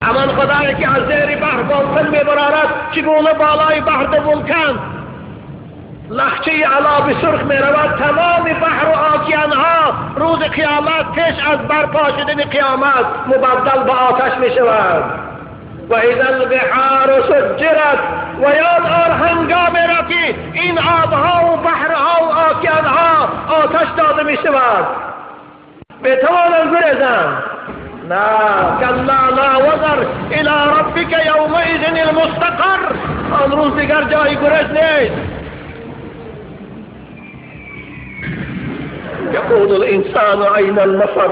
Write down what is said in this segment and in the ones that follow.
همان خدایی که از زیر بحر باطل میبرارد، چگونه بالای بحر دو ولکن لخچه علا سرخ میرود، تمام بحر و آکیانها روز قیامت پیش از برپا شدن قیامت مبدل به آتش میشود. و اذا البحار سجرت، و یاد آر هنگام را که این آبها و بحرها و آکیانها آتش داده میشود. میتوانند گریزند؟ نه. کلا لا وزر الی ربک یومئذ المستقر. آن روز دیگر جای گریز نیست. یقول الانسان این المفر،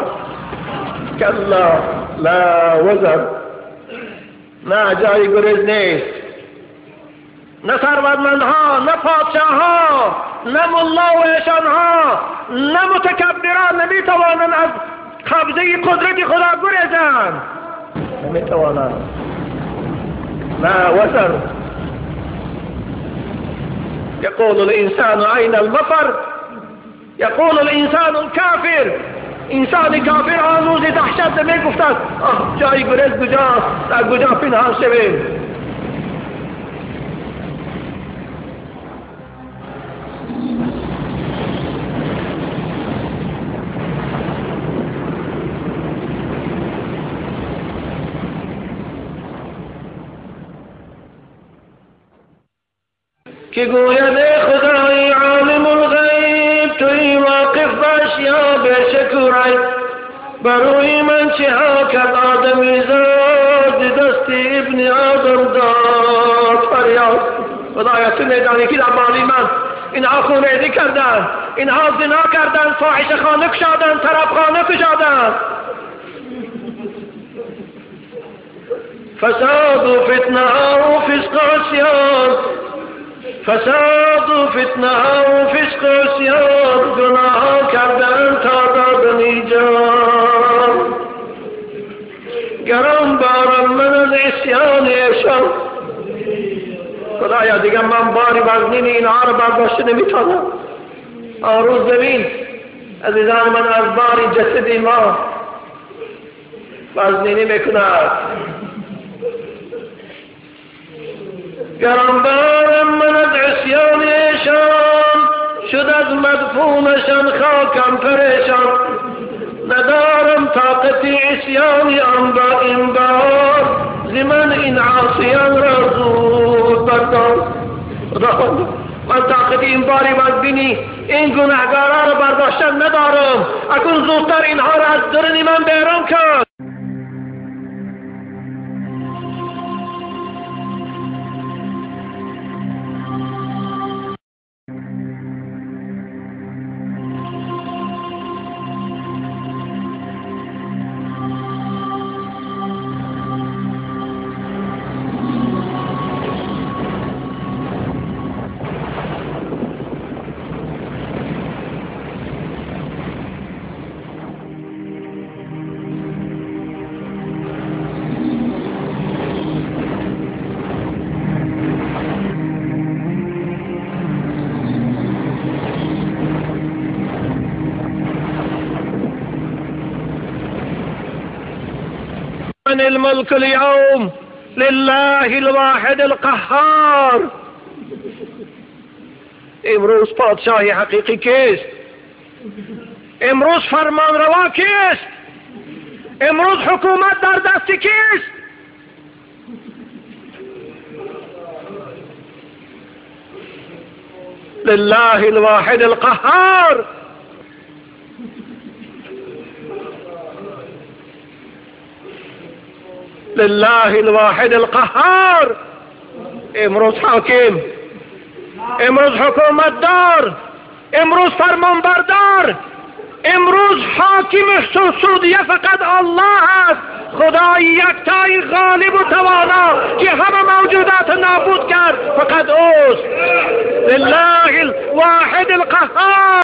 کلا لا وزر. نه جای گریز نیست. نه ثروتمندها، نه پادشاهها، نه ملا و ایشانها، نه متکبران نمیتوانند از قبضه قدرت خدا گریزند. نمیتوانند. لا وزر. یقول الانسان این المفر، یقول الانسان الکافر. انسان کافر آن روز دهشت میگفتند آه جای گریز کجاست، در کجا پنهان شویم. که گوید خدای عالم الغیب، توی واقف باش یا بشکرای، بروی من چه ها کرد آدمی زاد، دست ابن آدم داد فریاد. خدایا تو میدانی که در بالی من اینها خونریزی کردن، اینها زنا کردن، فاحشه خانه کشادن، طرف خانه کشادن، فساد و فتنه و فسق عصیان، فساد و فتنه و فسق عصیان، گناه کردن تا دادن جان. گران بارم من از عصیان ایشان. خدایا دیگه من باری وزنین اینها رو برداشته نمیتونم. آن روز ببین عزیزان من، از باری جسد ما وزنینی میکند. گران بارم من از عصیان ایشان، شد از مدفونشان خاکم پریشان. ندارم طاقت عصیان آن با این بار، ز من این عاصیان را زود بردار. خداوند من طاقت این باری وزبینی این گناهگارا را برداشتن ندارم، اکنون زودتر اینها را از درون من بیرون کن. الملك اليوم لله الواحد القهار. امروز پادشاه حقیقی کیست؟ امروز فرمانروا کیست؟ امروز حکومت در دست کیست؟ لله الواحد القهار. لله الواحد القهار. امروز حاکم، امروز حکومت دار، امروز فرمانبردار، امروز حاکم سعودیه فقط الله است، خدای یکتای غالب و توانا که همه موجودات نابود کرد فقط اوست. لله الواحد القهار.